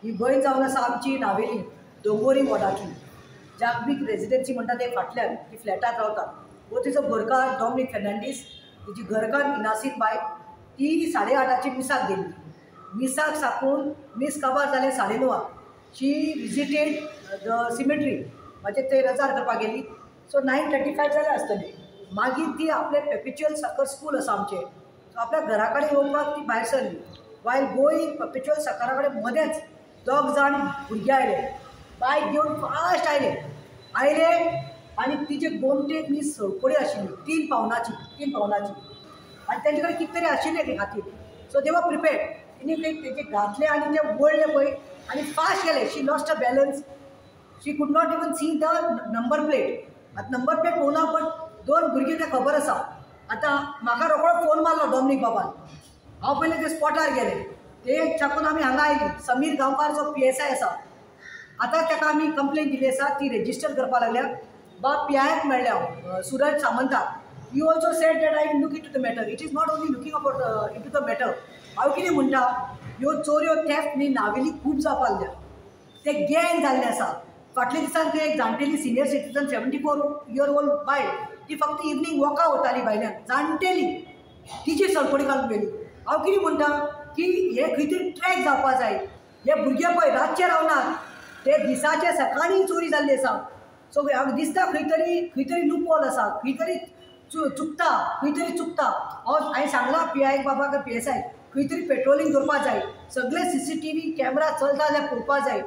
ही भयण जावन आसा आमची नावेली दोंगोरी वॉर्डांतली जागमीक रेजिडेन्सी म्हणटा ते फाटल्यान ती फ्लॅटात रावता. वो तिचो घरकार डॉमनीक फेर्नांडीस, तिची घरकार इनासीन बाय, ती 8:30 मिसाक गेल्ली. मिसाक साकून मीस काबार जालें 9:30. शी विजिटेड the cemetery, म्हणजे ते रजार करपाक गेली. सो 9:35 जालें आसतलें. मागीर ती आपले पेपिच्युअल साकर स्कूल आसा आमचें, सो आपल्या घरा कडेन येवपाक ती भायर सरली. वायल गोईंग पेपिच्युअल साकरा कडेन मदेंच दोग जाण भुरगे आयले, बायक घेवन फास्ट आयले आयले आनी तिचे गोमटेक न्ही सळकोडी आशिल्ली 3 पावनाची, 3 पावनाची, आनी तेंचे कडेन कितें तरी आशिल्लें ते खातीर. सो दे वर प्रिपेर्ड. तिणी तेजे घातलें आनी ते वळ्ळे पळय आनी फास्ट गेले. She lost a balance, she could not even see the number plate. आतां नंबर प्लेट पळोवना, बट 2 भुरगीं तें खबर आसा. आतां म्हाका रोकडो फोन मारलो डॉमनीक बाबान. हांव पयलें ते स्पॉटार गेलें, ते साकून आमी हांगा आयलीं. समीर गांवकार जो PSI आसा, आतां ताका आमी कंप्लेन दिली आसा, ती रेजिस्टर करपाक लागल्या. बाब PIक मेळ्ळें हांव, Suraj सामंताक. He also said that I will look into the matter. It is not only looking about into the matter. हांव कितें म्हणटा, ह्यो चोरयो थेफ्ट न्ही नावेली खूब जावपाक लागल्या, ते गँग जाल्लें आसा. फाटल्या दिसान थंय एक जाणटेली सिनियर सिटीजन 74 इयर ओल्ड बायल, ती फक्त इवनींग वॉकाक वताली भायल्यान, जाणटेली, तिची सळकोडी घालून गेली. हांव कितें म्हणटा की हे खंय तरी ट्रॅक जावपा जाय. हे भुरगे पळय रातचे रावनात, ते दिसाचे सकाळीं चोरी जाल्ली आसा. सो हांव दिसता खंय तरी खंय तरी लूपहोल आसा, खंय तरी चुकता, खंय तरी चुकता. हांव हांवें सांगलां PI बाबाक, PSI, खंय तरी पेट्रोलिंग करपा जाय, सगळे CCTV camera चलता जाल्यार पळोवपा जाय.